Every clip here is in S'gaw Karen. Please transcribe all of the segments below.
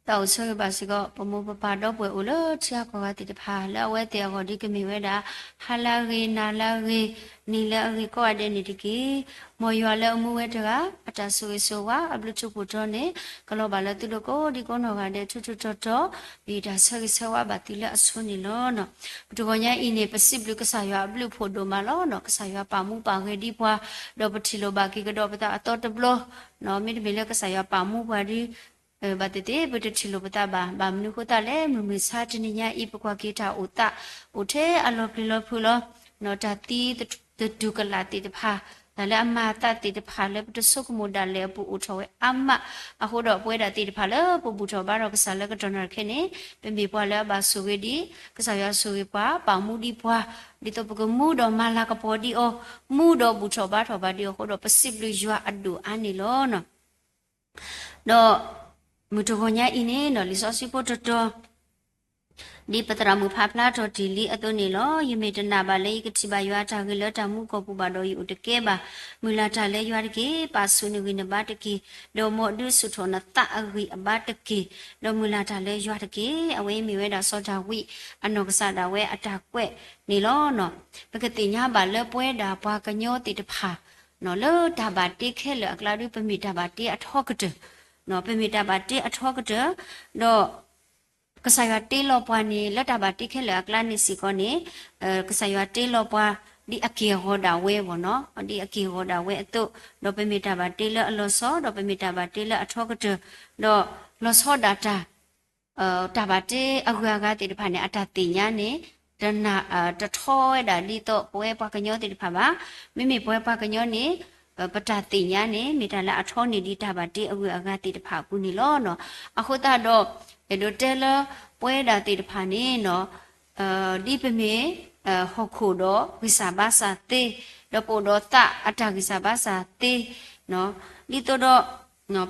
တၢ်အိၣ်ဆၢဂ့ၤဘၣ်စ့ၢ်ကီး ပမိၢ်ပပၢ်ဒီပုၢ်ဝဲၢ်အိၣ်လၢထံဂၤကီၢ်ဂၤသ့ၣ်တဖၣ် လၢအဝဲသ့ၣ်အဂီၢ်ဒ်ကမ့ၢ်ဝဲဒၣ် ဟါလၢအဂ့ၤ နၤလၢအဂ့ၤ နံၤလၢအဂ့ၤကိးဂၤဒဲးန့ၣ်တက့ၢ်. မ်ယွၤလၢအမူဝဲတဂၤ အတၢ်ဆိၣ်ဂ့ၤဆိၣ်ဝါ အဘျုးထူးဖှိၣ်ထီန့ၣ် ကလီၤဘၣ်လၢသုလိၤကိးဒံကိးနီၢ်ဂၤဒဲး ထူးထူးတီၤတီၤ ယတၢ်ဆၢဂ့ၤဆၢဝါဘၣ်သုလၢအဆိန့ၣ်လီၤ. ပတဂီၤညါအံၤန့ၣ် ပစံးဘျုးကစၢ်ယွၤအဘျုးအဖှိၣ်ဒိၣ်မးလီၤ. ကစၢ်ယွၤပာ်မူပာ်ဂဲၤဒံးပှၤ ဒီးပထံၣ်လိာ်ဘၣ်က့ၤကဒီးပသးအသီတဘျီ မ့တမ့ၢ်လၢကစၢ်ယွၤပာ်မူပှၤဒ် ဘၣ်သ့ၣ်သ့ၣ် ပတထံၣ်လိာ်ပသးဘၣ်. ဘၣ်မနုၤအဃိသတးလဲၣ်, မုၢ်မဆါတနံၤညါအံၤ ပကွၢ်က့ၤတၢ်အိၣ်သး အိၣ်ထဲအလီၤပျံၤလီၤဖုးလီၤ. တၢ်သံသတူၢ်ကလာ်သ့ၣ်တဖၣ်, တၢ်လၢအမၤအသးသ့ၣ်တဖၣ်လၢပတဆိကမိၣ်ဒၣ်လဲာ်အပူၤအိၣ်ထီၣ်ဝဲအါမး, အဃိဒီးပဝဲဒၣ်သ့ၣ်တဖၣ်လၢပဘူၣ်ထီၣ်ဘါထီၣ်ကစၢ်လၢကတီၢ်နၣ်ရံၣ်ခဲန့ၣ် ပမ့ၢ်ပှၤလၢအဘၣ်ဆိၣ်ဂ့ၤဒံး ကစၢ်ယွၤဆိၣ်ဂ့ၤပှၤ ပာ်မူဒံးပှၤ, ဒ်သိးပကမူဒီးမၤလၤကပီၤဒံးအီၤ, မူဒီးဘူၣ်ထီၣ်ဘါထီၣ်ဘၣ်ဒံးအီၤအဃိဒီး ပစံးဘျုးယွၤအဒိၣ်အါန့ၣ်လီၤ. ဒီးမုၢ်တဂီၤညါအံၤန့ၣ် လံာ်စီဆှံဖိတတီၤ ဒ်ပသရၣ်မုၣ်ဖးဖျါထီၣ်တ့ၢ်လံအသိးန့ၣ်လီၤ. ယမ့ၢ်တနာ်ဘၣ်လၢယကထံၣ်ဘၣ်ယွၤအတၢ်ဂ့ၤလၢတၢ်မူကီၢ်ပူၤဘၣ်ဒီး ယအိၣ်တကဲဘၣ်. မုၢ်လၢ်တၢ်လၢယွၤတက့ၢ်. ပာ်ဆူၣ်နဂံၢ်နဘါတက့ၢ်. ဒီးမ်ဒုးဆူၣ်ထီၣ်နသးအဂံၢ်အဘါတက့ၢ်. ဒီးမုၢ်လၢ်တၢ်လၢယွၤတက့ၢ်. အဝဲအံၤမ့ၢ်ဝဲဒၣ်စီၤဒၤဝံးအနီၢ်ကစၢ်ဒၣ်ဝဲအတၢ်ကွဲးန့ၣ်လီၤ. ပကသ့ၣ်ညါဘၣ်လၢပဝဲဒၣ်ပှၤကညီသ့ၣ်တဖၣ် လၢတၢ်ဘၣ်တ့ခဲလၢာ်အကျါဒုး ပမ့ၢ်တၢ်ဘၣ်တ့အထီကတၢၢ်, ပမ့ၢ်တၢ်ဘၣ်တ့အထီကတၢၢ်, ဒီး ကစၢ်ယွၤတ့လီၤပှၤန့ၣ် လၢတၢ်ဘၣ်တ့ခဲလၢာ်အကျါန့ၣ်စ့ၢ်ကီးန့ၣ်, ကစၢ်ယွၤတ့လီၤပှၤ ဒ်အက့ၢ်အဂီၤဒၣ်ဝဲဘၣ်နီၤ, ဒ်အက့ၢ်အဂီၤဒၣ်ဝဲအသိး, ဒီးပမ့ၢ်တၢ်ဘၣ်တ့လၢအလီၤဆီ, ဒီးပမ့ၢ်တၢ်ဘၣ်တ့လၢအထီကတၢၢ်, ဒီးလီၤဆီဒၣ်တၢ် တၢ်ဘၣ်တ့အဂုၤအဂၤသ့ၣ်တဖၣ်န့ၣ် အတၢ်သ့ၣ်ညါန့ၣ် တနၢ် တထီဝဲဒၣ်ဒ်သိးပဝဲပှၤကညီသ့ၣ်တဖၣ်ဘၣ်. မ့မ့ၢ်ပဝဲပှၤကညီန့ၣ် ပတၢ်သ့ၣ်ညါန့ၣ် မ့ၢ်တၢ်လၢအထီန့ၢ်ဒံးတၢ်ဘၣ်တ့အဂုၤအဂၤသ့ၣ်တဖၣ်အပူၤန့ၣ်လီၤ. အဃိသတးဒီး အဲၣ်ဒိးတဲလၢ ပဝဲဒၣ်သ့ၣ်တဖၣ်န့ၣ် ဒ်ပမ့ၢ် ဟီၣ်ခိၣ်ဒီးဂံၢ်စၢ်ဘါစၢ်သ့, ဒီးပအိၣ်ဒီးသးအတၢ်ဂံၢ်စၢ်ဘါစၢ်သ့, ဒ်သိးဒီး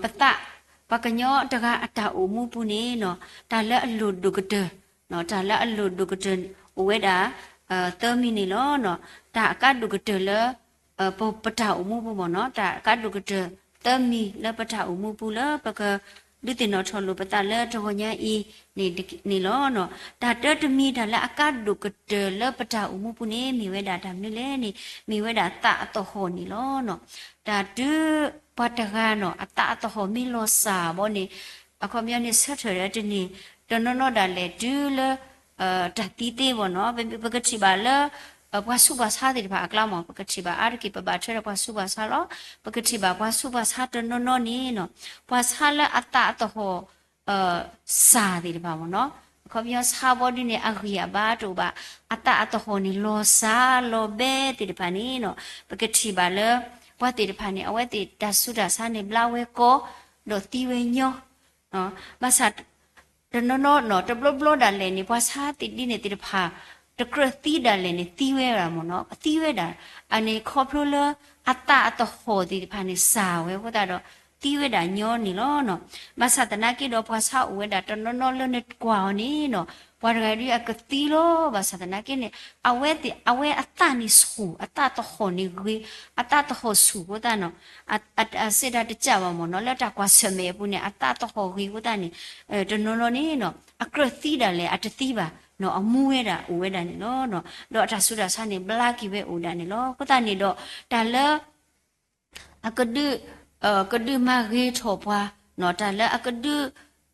ပသး ပှၤကညီတဂၤအတၢ်အိၣ်မူပူၤန့ၣ် တၢ်လၢအလိၣ်ဒိၣ်ကတၢၢ်, တၢ်လၢအလိၣ်ဒိၣ်ကတၢၢ်အိၣ်ဝဲဒၣ် သၢမံၤန့ၣ်လီၤ. တၢ်အကါဒိၣ်ကတၢၢ်လၢ ပတၢ်အိၣ်မူပူၤမ့ၢ်နီၤ, တၢ်အကါဒိၣ်ကတၢၢ်သၢမံၤလၢပတၢ်အိၣ်မူပူၤလၢပက ဒုးသ့ၣ်နီၣ်ထီၣ်လိာ်ပသးလၢတဂီၤညါအံၤန့ၣ်လီၤ. တၢ်တၢတမံၤ တၢ်လၢအကါဒိၣ်ကတၢၢ်လၢပတၢ်အိၣ်မူပူၤန့ၣ် မ့ၢ်ဝဲဒၣ်တၢ်မနုၤလဲၣ်န့ၣ် မ့ၢ်ဝဲဒၣ်သးအသဟီၣ်န့ၣ်လီၤ. တၢ်တုၤပှၤတဂၤနီၤ အသးအသဟီၣ်မ့ၢ်လီၤစၢ်ဘီန့ၣ် အခီပညီန့ၣ် ဆၢထၢၣ်ဒီးတန့ၢ် တနီၤနီၤဒၣ်လဲာ်တုၤလၢ တၢ်သံသ့ဘီနီၤ, ပကထံၣ်ဘၣ်လၢ ပှၤဆူးပှၤဆါသ့ၣ်တဖၣ်အကျါမ့ၢ် ပကထံၣ်ဘၣ်အါတက့ၢ် ပဘၣ်ထွဲဒီးပှၤဆူးပှၤဆါလီၤ. ပကထံၣ်ဘၣ်ပှၤဆူးပှၤဆါတနီၤနီၤန့ၣ်နီၤ ပှၤဆါလၢအသးအသဟီၣ် စၢ်သ့ၣ်တဖၣ်မ့ၢ်နီၤ, အခီပညီဆါဘီဒုန့ၣ် အဂံၢ်အဘါတအိၣ်ဘၣ်, အသးအသဟီၣ်န့ၣ် လီၤစၢ်လီၤဘဲသ့ၣ်တဖၣ်န့ၣ်နီၤ ပကထံၣ်ဘၣ်လၢ ပှၤသ့ၣ်တဖၣ်န့ၣ် အဝဲသ့ၣ်တၢ်ဆူးတၢ်ဆါန့ၣ် ဘျါဝဲကီ ဒီးသံဝဲညီ ဘၣ်ဆၣ် တနီၤနီၤနီၤ တဘျီဘျီဒၣ်လဲာ်န့ၣ် ပှၤဆါသ့ၣ်ဒ်န့ၣ်သ့ၣ်တဖၣ် တကြၢးသံဒၣ်လဲာ်န့ၣ် သံဝဲဒၣ်မ့ၢ်နီၤ, သံဝဲဒၣ် အန့ၣ်ခီဖျိလၢ အသးအသဟီၣ်သ့ၣ်တဖၣ်န့ၣ် စၢ်ဝဲအဃိသတးဒီး သံဝဲဒၣ်ညီန့ၣ်လီၤ. ဘၣ်ဆၣ်သနာ်က့ဒီး ပှၤဆါအိၣ်ဝဲဒၣ်တနီၤနီၤလၢနကွၢ်အီၤန့ၣ်နီၤ ပှၤတဂၤဒ်အကသံလီၤ. ဘၣ်ဆၣ်သနာ်က့န့ၣ် အဝဲသ့ၣ် အဝဲအသးန့ၣ်ဆူၣ် အသးသဟီၣ်န့ၣ်ဂ့ၤ အသးသဟီၣ်ဆူၣ်အဃိသတးနီၤ အစဲးတၢ်တစၢ်ဘၣ်မ့ၢ်နီၤ လၢတၢ်ကွၢ်ဆၢၣ်မဲာ်အပူၤန့ၣ် အသးသဟီၣ်ဂ့ၤအဃိသတးန့ၣ် တနီၤနီၤန့ၣ်နီၤ အကြၢးသံဒၣ်လဲာ် အတသံဘၣ်နီၤ အမူဝဲဒၣ်အိၣ်ဝဲဒၣ်န့ၣ်လီၤ. ဒီးအတၢ်ဆူးတၢ်ဆါန့ၣ် ဘျါက့ၤဝဲအိၣ်ဒၣ်န့ၣ်လီၤ. အဃိသတးန့ၣ်ဒီး တၢ်လၢ အကဒုး ကဒုးမၤဂ့ၤထီၣ်ပှၤ တၢ်လၢအကဒုး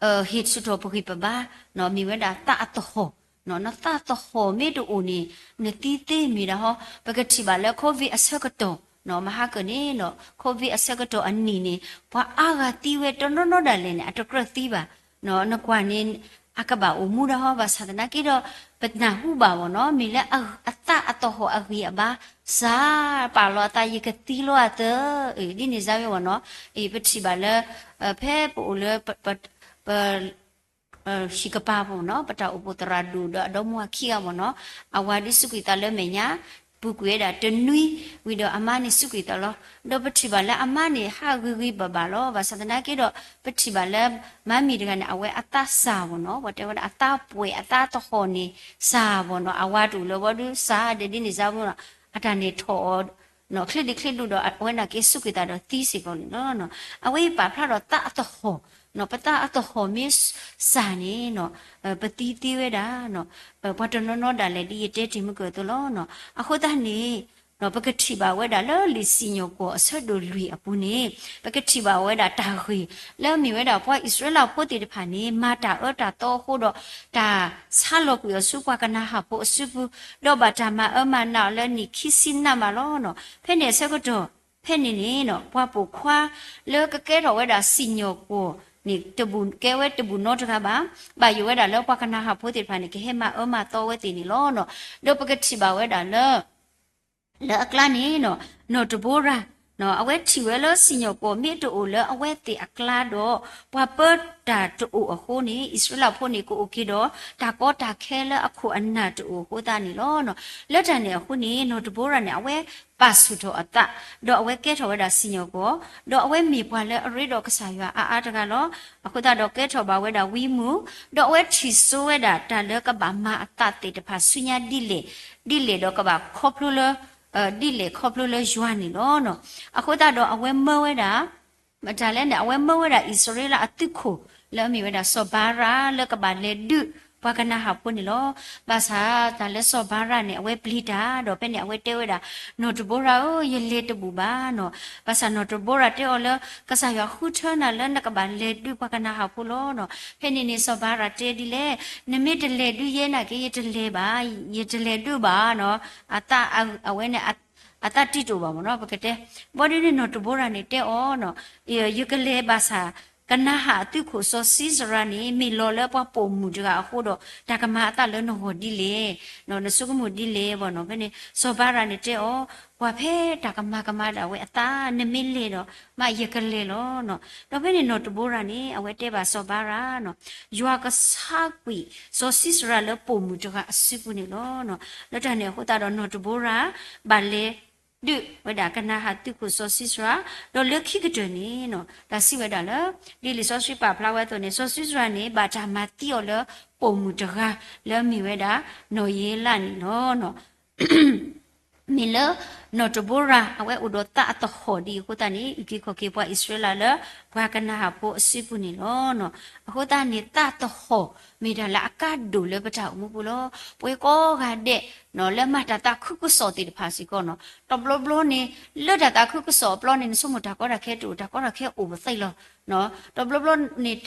ဟ့ၣ်ဆူၣ်ထီၣ်ပဂံၢ်ပဘါ မ့ၢ်ဝဲဒၣ်သးအသဟီၣ်, နသးသဟီၣ်မ့ၢ်တအိၣ်န့ၣ် နသံသ့မ့ၢ်ဒၣ်ဟီ ပကထံၣ်ဘၣ်လၢ COVID အဆၢကတီၢ် မဟါကၢန့ၣ် COVID အဆၢကတီၢ်အနံၣ်န့ၣ် ပှၤအါဂၤသံဝဲတနီၤနီၤဒၣ်လဲာ်န့ၣ် အတကြၢးသံဘၣ် နကွၢ်န့ၣ် အကဘၣ်အိၣ်မူဒၣ်ဟီ ဘၣ်ဆၣ်သနာ်က့ဒီး ပနၢ်ဟူဘၣ်မ့ၢ်နီၤ မ့ၢ်လၢအသးအသဟီၣ်အဂံၢ်အဘါ စၢ် ပာ်လီၤအသး ယကသံလီၤအသး ဒ်န့ၣ်စါဝဲမ့ၢ်နီၤ ပထံၣ်ဘၣ်လၢ ဖဲပအိၣ်လၢ ပ ဟံၣ်ကပၤပူၤနီၤ ပတၢ်အိၣ်ဖှိၣ်သရၣ်ဒိၣ်ဒီးအဒီမါဝၤခံဂၤမ့ၢ်နီၤ အဝၤဒုးစူးကွံာ်သးလၢမဲာ်ညါ ပူၤကွံာ်ဝဲဒၣ်တနွံ ဝံၤဒီးအမါန့ၣ်စူးကွံာ်သးလီၤ. ဒီးပထံၣ်ဘၣ်လၢအမါန့ၣ် ဟးဂ့ၤဂ့ၤဘၣ်ဘၣ်လီၤ. ဘၣ်ဆၣ်သနာ်က့ဒီး ပထံၣ်ဘၣ်လၢ မါမံၤတဂၤန့ၣ် အဝဲအသးစၢ်မ့ၢ်နီၤ ပှၤတဲဝဲဒၣ်အသးပှဲၤအသးသဟီၣ်န့ၣ် စၢ်မ့ၢ်နီၤ အဝၤတအိၣ်လၢၤဘီဒုးစၢ်ဒဲးဒ်န့ၣ်စါဝဲနီၤ အတၢ်န့ၣ်ထီၣ်အီၤ ချ့ဒံးချ့ဒူၣ်ဒီး အဝဲန့ၣ်က့ၤစူးကွံာ်သးဒီးသံစ့ၢ်ကီးန့ၣ်လီၤ. အဝဲအံၤပာ်ဖျါဒီးသးအသဟီၣ် ပသးအသဟီၣ်မ့ၢ်စၢ်န့ၣ် ပသံသ့ဝဲဒၣ် ပှၤတနီၤနီၤဒၣ်လဲာ် ဒ်ယတဲတ့ၢ်မုၢ်ကၢၢ်အသိးလီၤ. အဃိသတးန့ၣ် ပကထံၣ်ဘၣ်ဝဲဒၣ်လၢလံာ်စံၣ်ညီၣ်ကွီၢ်အဆၢဒိၣ်လွံၢ်အပူၤန့ၣ် ပကထံၣ်ဘၣ်ဝဲဒၣ်တၢ်ဂ့ၢ် လၢအမ့ၢ်ဝဲဒၣ်ပှၤအံၣ်စရ့လးဖိသ့ၣ်တဖၣ်န့ၣ် မၤတၢ်အၢတၢ်သီအဃိဒီး တၢ်ဆါလီၤကွံာ်အီၤဆူပှၤကနၤဧၣ်ဖိအစုပူၤ, ဒီးဘၣ်တၢ်မၤအၢမၤနးအီၤလၢနံၣ်ခံဆံနးမးလီၤ. ဖဲန့ၣ်အဆၢကတီၢ် ဖဲန့ၣ်န့ၣ် ပှၤပိာ်ခွါလၢကကဲထီၣ်ဝဲဒၣ်စံၣ်ညီၣ်ကွီၢ်န့ၣ် တဘူးကဲဝဲတဘူးနီတဂၤဘၣ်. ဘၣ်ယိၣ်ဝဲဒၣ်လၢပှၤကနၤဧၣ်ဖိသ့ၣ်တဖၣ်န့ၣ် ကဟဲမၤအၢမၤသီဝဲသ့ၣ်န့ၣ်လီၤ. ဒီးပကထံၣ်ဘၣ်ဝဲဒၣ်လၢ လၢအကျါန့ၣ် နီၢ်တဘိရၤ အဝဲထံၣ်ဝဲလၢစံၣ်ညီၣ်ကွီၢ်မ့ၢ်တအိၣ်လၢအဝဲသ့ၣ်အကျါဒီး ပှၤပၢတၢ်တအိၣ်အဃိန့ၣ် အံၣ်စရ့လးဖိန့ၣ် ကအိၣ်က့ၤဒီး တၢ်ကီတၢ်ခဲလၢအခိၣ်အနၢ်တအိၣ်အဃိသတးန့ၣ်လီၤ. လၢတၢ်န့ၣ်အဃိန့ၣ် နီၢ်တဘိရၤန့ၣ် အဝဲပာ်ဆူၣ်ထီၣ်အသး ဒီးအဝဲကဲထီၣ်ဝဲဒၣ်စံၣ်ညီၣ်ကွီၢ်, ဒီးအဝဲမ့ၢ်ပှၤလၢအရ့ဒီးကစၢ်ယွၤအါအါတဂၤလီၤ. အဃိသတးဒီးကဲထီၣ်ဘၣ်ဝဲဒၣ်ဝံမုၣ်, ဒီးအဝဲထံၣ်စိဝဲဒၣ်တၢ်လၢကဘၣ်မၤအသးသ့ၣ်တဖၣ်ဆူညါဒ်လဲၣ်, ဒ်လဲၣ်ဒီးကဘၣ်ခီဖျိလၢ ဒ်လဲၣ်ခီဖျိလၢယွၤန့ၣ်လီၤ. အဃိသတးဒီးအဝဲမၢဝဲဒၣ် မတၤလဲၣ်န့ၣ် အဝဲမၢဝဲဒၣ်အံၣ်စရ့လးအသုးခိၣ် လၢအမ့ၢ်ဝဲဒၣ်စီၤဘၤရၤလၢကဘၣ်လဲၤဒုးပှၤကနၤဧၣ်ဖိန့ၣ်လီၤ. ဘၣ်ဆၣ်တၢ်လၢစီၤဘၤရၤန့ၣ် အဝဲပျံၤတၢ် ဒီးဖဲန့ၣ်အဝဲတဲဝဲဒၣ် နီၢ်တဘိရၤဧၢ, ယလဲၤတဘူးဘၣ်နီၤ. ဘၣ်ဆၣ်နီၢ်တဘိရၤတဲအီၤလၢ ကစၢ်ယွၤဃုထၢနၤလၢနကဘၣ်လဲၤဒုးပှၤကနၤဧၣ်ဖိလီၤနီၤ. ဖဲန့ၣ်န့ၣ် စီၤဘၤရၤတဲဒ်လဲၣ်, နမ့ၢ်တလဲၤဒုးယဲနာ်က့ ယတလဲၤဘၣ်, ယတလဲၤဒုးဘၣ်နီၤ. အဝဲန့ၣ် အသးတံၢ်တအိၣ်ဘၣ်မ့ၢ်နီၤ ပကတဲ. ဘီဒ်န့ၣ်နီၢ်တဘိရၤန့ၣ်တဲအီၤနီၤ, ယကလဲၤဘၣ်ဆၣ် ကနၤဧၣ်အသုးခိၣ်စီၤစံစရၤန့ၣ် မ့ၢ်လီၤလၢပှၤပိာ်မုၣ်တဂၤအဃိဒီး တၢ်ကမၤအသးလၢနဂီၢ်ဒ်လဲၣ်, နဆိကမိၣ်ဒ်လဲၣ်ဘၣ်နီၤ. ဖဲန့ၣ် စီၤဘၤရၤန့ၣ်တဲအီၤ, ပှၤဖဲတၢ်ကမၤကမၤဒၣ်ဝဲအသး နမ့ၢ်လဲၤဒီး မ့ၢ်ယကလဲၤလီၤနီၤ. ဒီးဖဲန့ၣ်နီၢ်တဘိရၤန့ၣ် အဝဲတဲဘၣ်စီၤဘၤရၤနီၤ, ယွၤကဆါကွံာ်စီၤစံစရၤလၢပိာ်မုၣ်တဂၤအစုပူၤန့ၣ်လီၤနီၤ. လၢတၢ်န့ၣ်အဃိသတးဒီးနီၢ်တဘိရၤ ဘၣ်လဲၤဒုးဝဲဒၣ်ကနၤဧၣ်သုးခိၣ်စီၤစံစရၤ, ဒီးလၢခံကတၢၢ်န့ၣ်နီၤ တၢ်စံးဝဲဒၣ်လၢ ဒ်လံာ်စီဆှံပာ်ဖျါဝဲအသိးန့ၣ် စီၤစံစရၤန့ၣ် ဘၣ်တၢ်မၤသံအီၤလၢပိာ်မုၣ်တဂၤ လၢအမ့ၢ်ဝဲဒၣ် နီၢ်ယ့လးန့ၣ်လီၤ. မ့ၢ်လၢ နီၢ်တဘိရၤ အဝဲအိၣ်ဒီးသးအသဟီၣ်ဒ်အံၤအဃိသတးန့ၣ် အုၣ်က့ၤခီၣ်က့ၤပှၤအံၣ်စရ့လးလၢ ပှၤကနၤဧၣ်ဖိအစုပူၤန့ၣ်လီၤ. အဃိသတးန့ၣ် သးသဟီၣ် မ့ၢ်တၢ်လၢအကါဒိၣ်လၢပတၢ်အိၣ်မူပူၤလီၤ. ပဝဲကိးဂၤဒဲး လၢမၤတၢ်သးခုကစီၣ်သ့ၣ်တဖၣ်စ့ၢ်ကီးနီၤ တဘျီဘျီန့ၣ် လၢတၢ်သးခုကစီၣ်အပျီန့ၣ် နဆိကမိၣ်တၢ်ကီတၢ်ခဲတအိၣ် တၢ်ကီတၢ်ခဲအိၣ်ပသ့လီၤ. တဘျီဘျီန့ၣ်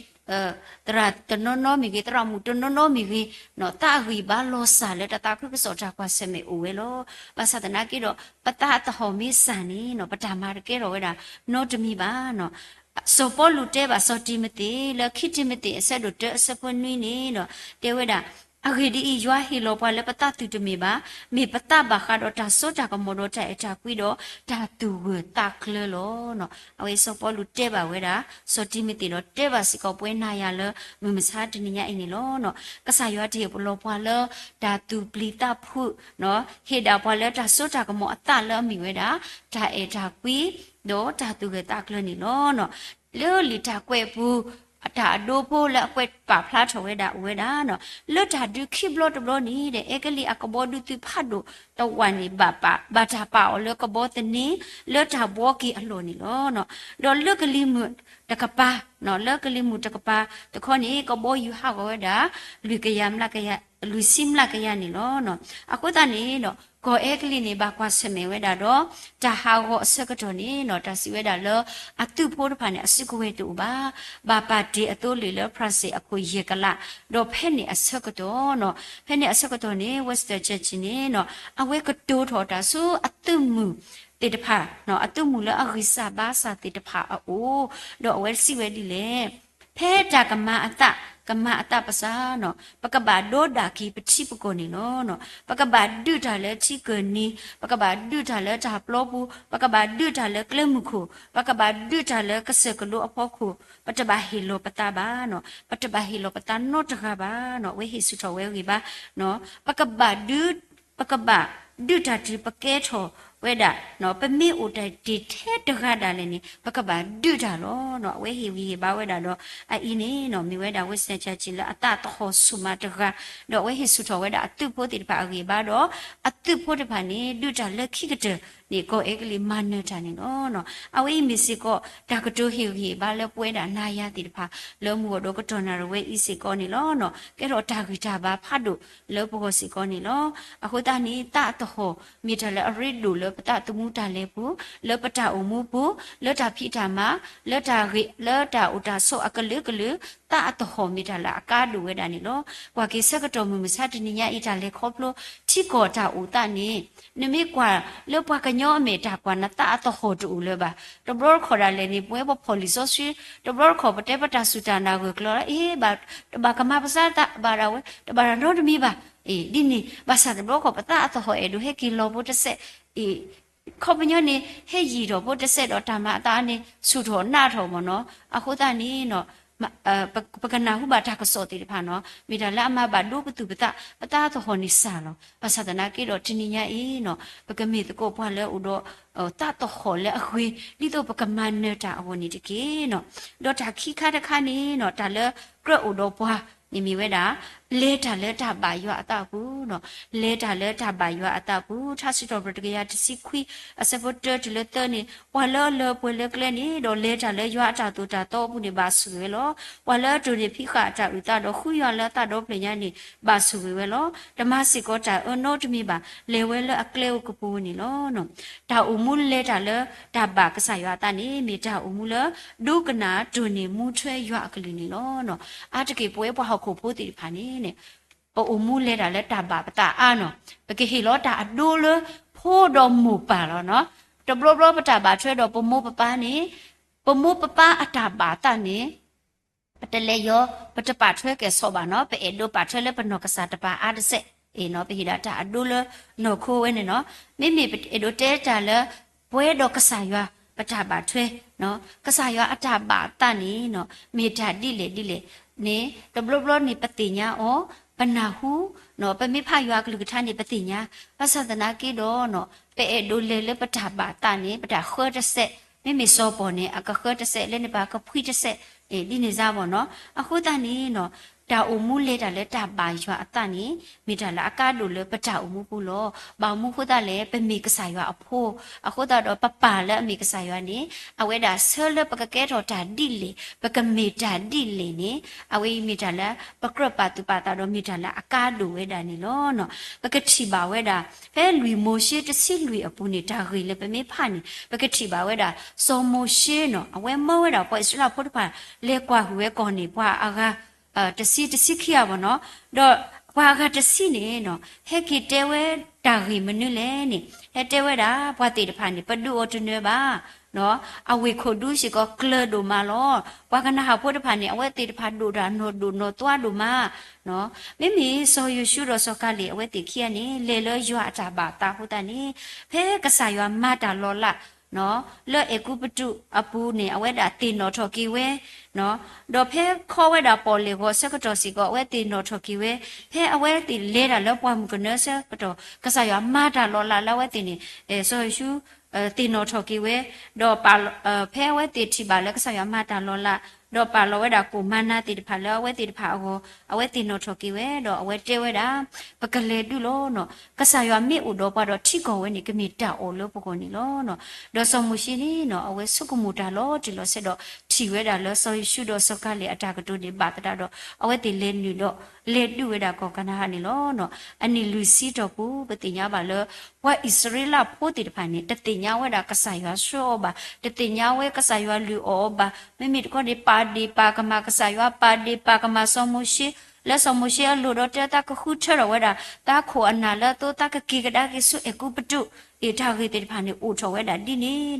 သရၣ်တနီၤနီၤမ့ၢ်ဂ့ၤ သရၣ်မုၣ်တနီၤနီၤမ့ၢ်ဂ့ၤ သးအဂံၢ်ဘါလီၤစၢ်လၢတၢ်သးခုကစီၣ်တၢ်ကွၢ်ဆၢၣ်မဲာ်အိၣ်ဝဲလီၤ. ဘၣ်ဆၣ်သနာ်က့ဒီး ပသးအသဟီၣ်မ့ၢ်စၢ်န့ၣ်နီၤ ပတၢ်မၤတကဲထီၣ်ဝဲဒၣ်နီတမံၤဘၣ်နီၤ. စီၤပီလူးတဲဘၣ်စီၤတံၤမသ့း လၢခံတံၤမသ့းအဆၢဒိၣ်တၢအဆၢဖိနွံန့ၣ်ဒီး တဲဝဲဒၣ် အဂ့ၢ်ဒ်အံၤ ယွၤဟ့ၣ်လီၤပှၤလၢပသးသုးတမ့ၢ်ဘၣ်, မ့ၢ်ပသးဘၣ်ဃးဒီးတၢ်စိတၢ်ကမီၤဒီးတၢ်အဲၣ်တၢ်ကွံဒီး တၢ်သူၣ်ဂၢၢ်သးကျၢၤလီၤ. အဝဲစီၤပီလူးတဲဘၣ်ဝဲဒၣ် စီၤတံၤမသ့းဒီးတဲဘၣ်စ့ၢ်ကီးပဝဲနၤယၤလၢ မုၢ်မဆါတနံၤညါအံၤန့ၣ်လီၤ. ကစၢ်ယွၤတဟ့ၣ်ပလီၢ်ပှၤလၢ တၢ်သူၣ်ပျံၤသးဖုး, ဟ့ၣ်ဒၣ်ပှၤလၢတၢ်စိတၢ်ကမီၤအသးလၢအမ့ၢ်ဝဲဒၣ် တၢ်အဲၣ်တၢ်ကွံ ဒီးတၢ်သူၣ်ဂၢၢ်သးကျၢၤန့ၣ်လီၤ. လၢလံာ်တၢ်ကွဲးပူၤ အတၢ်အဒိဖိလၢအကွဲးပာ်ဖျါထီၣ်ဝဲဒၣ်အိၣ်ဝဲဒၣ် လၢတၢ်ဒုးခံဘျီတဘျီန့ၣ်ဒီး အဲကလံးအကဘီဒုးသုးဖးဒိၣ်တဝာ်န့ၣ် ဘၣ်တၢ်ပာ်အီၤလၢကဘီသန့ လၢတၢ်ဘှီက့ၤအလီၢ်န့ၣ်လီၤ. ဒီးလၢကလံၤမုၢ်တကပၤ, လၢကလံၤမုၢ်တကပၤတခီန့ၣ် ကဘီယူၤဟးဂီၤဝဲဒၣ် လွံၢ်ကယၤမျးကယၤ, လွံၢ်ဆံမျးကယၤန့ၣ်လီၤ. အဃိသတးန့ၣ်ဒီး ကီၢ်အဲကလံးန့ၣ် ဘၣ်ကွၢ်ဆၢၣ်မဲာ်ဝဲဒၣ်ဒီး တၢ်ဟးဂီၤအဆၢကတီၢ်န့ၣ်ဒီး တၢ်စံးဝဲဒၣ်လၢ အသုးဖိတဖၣ်န့ၣ် အစုကဝဲၤတအိၣ်ဘၣ်, ဘၣ်ပာ်တ့ၢ်အသိလ့ၣ်လၢ ဖြၣ်စ့ၣ်အခိၣ်ယဲၢ်ကလး, ဒီးဖဲန့ၣ်အဆၢကတီၢ်, ဖဲန့ၣ်အဆၢကတီၢ်န့ၣ် Winston Churchill န့ၣ် အဝဲကတိၤထီၣ်တၢ်ဆူအသုးမုၢ်သ့ၣ်တဖၣ်, အသုးမုၢ်လၢအဂံၢ်စၢ်ဘါစၢ်သ့ၣ်တဖၣ်အအိၣ်, ဒီးအဝဲစံးဝဲဒ်လဲၣ်, ဖဲတၢ်ကမၤအသး, ကမၤအသးပစၢ်, ပကဘၣ်ဒိဒၣ်က့ၤပထံပကီၢ်န့ၣ်လီၤ. ပကဘၣ်ဒုးတၢ်လၢထံကၢၢ်နံၤ, ပကဘၣ်ဒုးတၢ်လၢတၢ်ပျီပူၤ, ပကဘၣ်ဒုးတၢ်လၢကျဲမုၢ်ခိၣ်, ပကဘၣ်ဒုးတၢ်လၢကစၢၢ်ကလိအဖီခိၣ်, ပတဘၣ်ဟ့ၣ်လီၤပသးဘၣ်, ပတဘၣ်ဟ့ၣ်လီၤပသးနီတဂၤဘၣ်, အဝဲဟ့ၣ်ဆူၣ်ထီၣ်ဝဲအဂံၢ်ဘါ, ပကဘၣ်ဒုး, ပကဘၣ်ဒုးတၢ်တုၤပကဲထီၣ် ဝဲဒၣ် ပမ့ၢ်အိၣ်တ့ၢ်ထဲတဂၤဒၣ်လဲာ်န့ၣ် ပကဘၣ်ဒုးတၢ်လီၤ. အဝဲဟ့ၣ်ဂံၢ်ဟ့ၣ်ဘါဝဲဒၣ်ဒီး အအံၤန့ၣ် မ့ၢ်ဝဲဒၣ်ဝ့ၢ်စၢဆၢကၠံလၢအသးသဟီၣ်ဆူၣ်မးတဂၤ, ဒီးအဝဲဟ့ၣ်ဆူၣ်ထီၣ်ဝဲဒၣ်အသုးဖိသ့ၣ်တဖၣ်အဂံၢ်ဘါဒီး အသုးဖိတဖၣ်န့ၣ် ဒုးတၢ်လၢခံကတၢၢ်န့ၣ် ကီၢ်အဲကလံးမၤနၢၤတၢ်န့ၣ်လီၤ. အဝဲအံၤမ့ၢ်စ့ၢ်ကီး တၢ်ကတိၤဟ့ၣ်ဂံၢ်ဟ့ၣ်ဘါလၢပဝဲဒၣ်နၤယၤသ့ၣ်တဖၣ် လၢမုၢ်ဂီၢ်ဒီးကတီၢ်နၣ်ရံၣ်ဝဲအံၤစ့ၢ်ကီးန့ၣ်လီၤ. ကဲထီၣ်တၢ်ဂံၢ်တၢ်ဘါဖးဒိၣ်လၢပဂီၢ်စ့ၢ်ကီးန့ၣ်လီၤ. အဃိသတးန့ၣ် သးအသဟီၣ်မ့ၢ်တၢ်လၢအရ့ဒိၣ်လၢပသးသမူတၢ်လဲၤပူၤ, လၢပတၢ်အိၣ်မူပူၤ, လၢတၢ်ဖံးတၢ်မၤ, လၢတၢ်ဂ့ၤ, လၢတၢ်အိၣ်တၢ်ဆိးအကလုာ်ကလုာ်, သးအသဟီၣ်မ့ၢ်တၢ်လၢအကါဒိၣ်ဝဲဒၣ်န့ၣ်လီၤ. ကွၢ်က့ၤဆၢကတီၢ်မုၢ်မဆါတနံၤညါအံၤ တၢ်လဲၤခီဖျိထံကီၢ်တၢ်အိၣ်သးန့ၣ် နမ့ၢ်ကွၢ်လၢပှၤကညီအမဲာ်တၢ်ကွၢ် နသးအသဟီၣ်တအိၣ်လၢၤဘၣ်. တဘျီတခီၣ်ဒၣ်လဲာ်န့ၣ် ပဝဲပဖီၣ်လံာ်စီဆှံ, တဘျီတခီၣ်ပတဲပတၢ်စူၢ်တၢ်နာ်ဂၢၢ်ကျၢၤလီၤ, အ့ ဘၣ်, တဘၣ်ကမၤပသးသးဘၣ်ဒၣ်ဝဲ, တဘၣ်တၢ်နီတမံၤဘၣ်. အ့ ဒ်န့ၣ် ဘၣ်ဆၣ်တဘျီတခီၣ် ပသးအသဟီၣ်အဲၣ်ဒိးဟဲက့ၤလီၤဖိတစဲး, အ့ ခီပညီန့ၣ် ဟဲယံာ်ထီၣ်ဖိတစဲးဒီးတၢ်မၤအသးန့ၣ် ဆူၣ်ထီၣ်နးထီၣ်မ့ၢ်နီၤ. အဃိသတးန့ၣ် ပကနၢ်ဟူဘၣ်တၢ်ကစီၣ်သ့ၣ်တဖၣ်နီၤ မ့ၢ်တၢ်လၢအမၤဘၣ်ဒိပသူၣ်ပသး, ပသးသဟီၣ်န့ၣ်စှၤလီၤ. ဘၣ်ဆၣ်သနာ်က့ဒီး တနံၤညါအံၤနီၤ ပကမ့ၢ်သကိးပှၤလၢအအိၣ်ဒီး သးသဟီၣ်လၢအဂ့ၤ ဒ်သိးပကမၤနၢၤတၢ်အဂီၢ်န့ၣ်တက့ၢ်နီၤ. ဒီးတၢ်ခံခါတခါန့ၣ်နီၤ တၢ်လၢကြၢးအိၣ်ဒီးပှၤန့ၣ်မ့ၢ်ဝဲဒၣ် လဲၤတၢ်လၢတၢ်ဘၣ်ယွၤအသးအပူၤနီၤ. လဲၤတၢ်လၢတၢ်ဘၣ်ယွၤအသးအပူၤ ထါစံးထီၣ်ပတြၢၤတကယၤတဆံခွံ အဆၢဖိတၢတုၤလၢသၢန့ၣ် ပှၤလၢအလၢပှဲၤလၢကျဲန့ၣ် ဒီးလဲၤတၢ်လၢယွၤအတၢ်သိၣ်တၢ်သီအပူၤန့ၣ် ဘၣ်ဆိၣ်ဂ့ၤဝဲလီၤ. ပှၤလၢအတိၢ်န့ၢ်ဖံးဃာ်အတၢ်အုၣ်သးဒီး ဃုယွၤလၢအသးဒီဖျၢၣ်ညါန့ၣ် ဘၣ်ဆိၣ်ဂ့ၤဝဲလီၤ. တမၤစ့ၢ်ကီးတၢ်အၢနီတမံၤဘၣ် လဲၤဝဲလၢအကျဲအိၣ်ကပူၤန့ၣ်လီၤ. တၢ်အိၣ်မူလဲၤတၢ်လၢတၢ်ဘၣ်ကစၢ်ယွၤအသးန့ၣ် မ့ၢ်တၢ်အိၣ်မူလၢ ဒိကနၣ်တိၢ်န့ၢ်မူထွဲယွၤအကလုၢ်န့ၣ်လီၤ. အါတက့ၢ်ပဝဲပှၤဟီၣ်ခိၣ်ဖိသ့ၣ်တဖၣ်န့ၣ် ပအိၣ်မူလဲၤတၢ်လၢတၢ်ဘၣ်ပသးအါနီၤ. ပကဟ့ၣ်လီၤတၢ်အဒိလၢဖိဒီးမိၢ်ပၢ်လီၤနီၤ. တဘျီဘျီပတၢ်ဘၣ်ထွဲဒီးပမိၢ်ပပၢ်န့ၣ် ပမိၢ်ပပၢ်အတၢ်ဘၣ်သးန့ၣ် ပတလဲၤယီၤ ပတပာ်ထွဲကဲၣ်ဆိးဘၣ်နီၤ. ပအဲၣ်ဒိးပာ်ထွဲလၢပနီၢ်ကစၢ်တပၢ်အါတစဲး, အ့ၣ်နီၤ ပဟ့ၣ်ဒၣ်တၢ်အဒိလၢနီၢ်ခိဝဲန့ၣ်နီၤ. မ့မ့ၢ်ပအဲၣ်ဒိးတဲတၢ်လၢ ပဝဲဒီးကစၢ်ယွၤ ပတၢ်ဘၣ်ထွဲ ကစၢ်ယွၤအတၢ်ဘၣ်သးန့ၣ်နီၤ မ့ၢ်တၢ်ဒ်လဲၣ်ဒ်လဲၣ်န့ၣ် တဘျီဘျီန့ၣ် ပသ့ၣ်ညါအီၤ, ပနၢ်ဟူ, ပမ့ၢ်ဖးယွၤအကလုၢ်ကထါန့ၣ် ပသ့ၣ်ညါ, ဘၣ်ဆၣ်သနာ်က့ဒီး ပအဲၣ်ဒိးလဲၤလၢပတၢ်ဘၣ်သးန့ၣ် ပတၢ်ဃၢတစဲး, မ့မ့ၢ်စီၤပီၣ်န့ၣ် အကဃၢတစဲး လၢန့ၣ်ပှၤကဖှံတစဲး, ဒ်န့ၣ်စ့ၢ်မ့ၢ်နီၤ. အဃိသတးန့ၣ် တၢ်အိၣ်မူလဲၤတၢ်လၢတၢ်ဘၣ်ယွၤအသးန့ၣ် မ့ၢ်တၢ်လၢအကါဒိၣ်လၢပတၢ်အိၣ်မူပူၤလီၤ. ဘၣ်မနုၤအဃိသတးလဲၣ် ပမ့ၢ်ကစၢ်ယွၤအဖိ, အဃိသတးဒီးပပၢ်လၢအမ့ၢ်ကစၢ်ယွၤန့ၣ် အဝဲဒၣ်ဆၢလၢပကကဲထီၣ်တၢ်ဒ်လဲၣ်, ပကမ့ၢ်တၢ်ဒ်လဲၣ်န့ၣ် အဝဲအံၤမ့ၢ်တၢ်လၢ ပကြၢးပာ်သူၣ်ပာ်သးဒီးမ့ၢ်တၢ်လၢအကါဒိၣ်ဝဲဒၣ်န့ၣ်လီၤ. ပကထံၣ်ဘၣ်ဝဲဒၣ် ဖဲလွံၢ်မိၤၡ့တဆံလွံၢ်အပူၤန့ၣ် တၢ်ဂ့ၢ်လၢပမ့ၢ်ဖးန့ၣ် ပကထံၣ်ဘၣ်ဝဲဒၣ် စီၤမိၤၡ့နီၤ အဝဲမၢဝဲဒၣ်ပှၤအံၣ်စရ့လးဖိတဖၣ် လဲၤကွၢ်ဟုၣ်ဝဲကီၢ်န့ၣ် ပှၤအဂၤ တဆံ တဆံခံဂၤဘၣ်နီၤ. ဒီးပှၤအဂၤတဆံန့ၣ်နီၤ ဟဲက့ၤတဲဝဲတၢ်ဂ့ၢ်မနုၤလဲၣ်န့ၣ် ဟဲတဲဝဲဒၣ် ပှၤသ့ၣ်တဖၣ်န့ၣ် ပဒုးအီၤတနၢၤဘၣ် အဝ့ၢ်ခိၣ်ဒူစ့ၢ်ကီးကျၢၤဒိၣ်မးလီၤ. ပှၤကနၤဧၣ်ဖိတဖၣ်န့ၣ် အဝဲသ့ၣ်တဖၣ်ဒိၣ်တၢ်နီၢ်ဒိၣ်နီၢ်သွါဒိၣ်မး. မ့မ့ၢ်စီၤယိၤၡူဒီးစီၤကၤလ့း အဝဲသ့ၣ်ခံဂၤန့ၣ် လဲၤလၢယွၤအတၢ်ဘၣ်သးအဃိသတးန့ၣ် ဖဲကစၢ်ယွၤမၤတၢ်လီၤလး လၢအဲၤကူပတူးအပူၤန့ၣ် အဝဲဒၣ်သ့ၣ်နီၣ်ထီၣ်က့ၤဝဲ ဒီးဖဲခီဝဲဒၣ်ပီၣ်လဲၣ်ဂီၤအဆၢကတီၢ်စ့ၢ်ကီး အဝဲသ့ၣ်နီၣ်ထီၣ်က့ၤဝဲ, ဖဲအဝဲသ့ၣ်လဲၤတၢ်လၢပှၢ်မုၢ်ကနၢအဆၢကတီၢ် ကစၢ်ယွၤမၤတၢ်လီၤလးလၢအဝဲသ့ၣ်န့ၣ် စီၤယိၤၡူ သ့ၣ်နီၣ်ထီၣ်က့ၤဝဲ, ဒီး ဖဲအဝဲသ့ၣ်ထံၣ်ဘၣ်လၢကစၢ်ယွၤမၤတၢ်လီၤလး ဒီးပာ်လီၤဝဲဒၣ်ကိၣ်မၤနၤသ့ၣ်တဖၣ်လၢအဝဲသ့ၣ်တဖၣ်အဂီၢ် အဝဲသ့ၣ်နီၣ်ထီၣ်က့ၤဝဲ ဒီးအဝဲတဲဝဲဒၣ် ပကလဲၤဒုးလီၤနီၤ. ကစၢ်ယွၤမ့ၢ်အိၣ်ဒီးပှၤဒီးထံကီၢ်ဝဲန့ၣ် ကမ့ၢ်တၢ်အီၣ်လၢပဂီၢ်န့ၣ်လီၤ. ဒီးစီၤမိၤၡ့န့ၣ်နီၤ အဝဲဆိကမိၣ်တၢ်လီၤတံၢ်လီၤဆဲးဒီး ထံၣ်ဝဲဒၣ်လၢစီၤယိၤၡူဒီးစီၤကၤလ့းအတၢ်ကတိၤန့ၣ် ဘၣ်သတးဒီး အဝဲသ့ၣ်လဲၤနုာ်ဒီး လဲၤဒုးဝဲဒၣ်ကီၢ်ကနၤအၣ်န့ၣ်လီၤ. အနံၣ်လွံၢ်ဆံတီၢ်ပူၤ ပသ့ၣ်ညါဘၣ်လၢ ပှၤအံၣ်စရ့လးဖိသ့ၣ်တဖၣ်န့ၣ် တသ့ၣ်ညါဝဲဒၣ်ကစၢ်ယွၤဆှၢအီၤဘၣ်, တသ့ၣ်ညါဝဲကစၢ်ယွၤလုၢ်အီၣ်အီၤဘၣ်, မ့မ့ၢ်တခီန့ၣ် ပာ်ဒ့ၣ်ပာ်ကမၣ်ကစၢ်ယွၤ, ပာ်ဒ့ၣ်ပာ်ကမၣ်စီၤမိၤၡ့, လၢစီၤမိၤၡ့အလိၤဒီးတဲသးကဃုထၢထီၣ်ဝဲဒၣ် သးခိၣ်အနၢ်လၢအသိးသးကက့ၤကဒါက့ၤဆူအဲၤကူပတူး, အ့ၣ်တၢ်ဂ့ၢ်သ့ၣ်တဖၣ်န့ၣ် အိၣ်ထီၣ်ဝဲဒၣ်ဒ်န့ၣ်ဒီး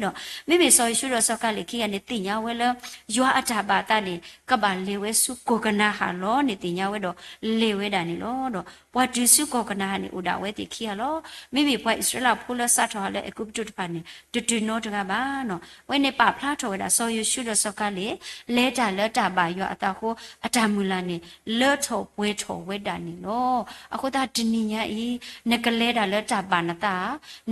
မ့မ့ၢ်စီၤယိၤၡူဒီးစီၤကၤလ့းခံဂၤန့ၣ် သ့ၣ်ညါဝဲလၢ ယွၤအတၢ်ဘၣ်သးန့ၣ် ကဘၣ်လဲၤဝဲဆူကီၢ်ကနၤအၣ်လီၤန့ၣ် သ့ၣ်ညါဝဲဒီး လဲၤဝဲဒၣ်န့ၣ်လီၤ. ဒီးပှၤတုၤဆူကီၢ်ကနၤအၣ်န့ၣ် အိၣ်ဒၣ်ဝဲသ့ၣ်ခံဂၤလီၤ. မ့မ့ၢ်ပှၤအံၣ်စရ့လးဖိလၢစးထီၣ်ဟးလၢအဲၤကူပတူးတဖၣ်န့ၣ် တတုၤနီတဂၤဘၣ်နီၤ. အဝဲန့ၣ်ပာ်ဖျါထီၣ်ဝဲဒၣ် စီၤယိၤၡူဒီးစီၤကၤလ့း လဲၤတၢ်လၢတၢ်ဘၣ်ယွၤအသးအဃိ အတၢ်မုၢ်လၢ်န့ၣ် လၢထီၣ်ပှဲၤထီၣ်ဝဲဒၣ်န့ၣ်လီၤ. အဃိသတးတနံၤညါအံၤ နကလဲၤတၢ်လၢတၢ်ဘၣ်နသးဧါ,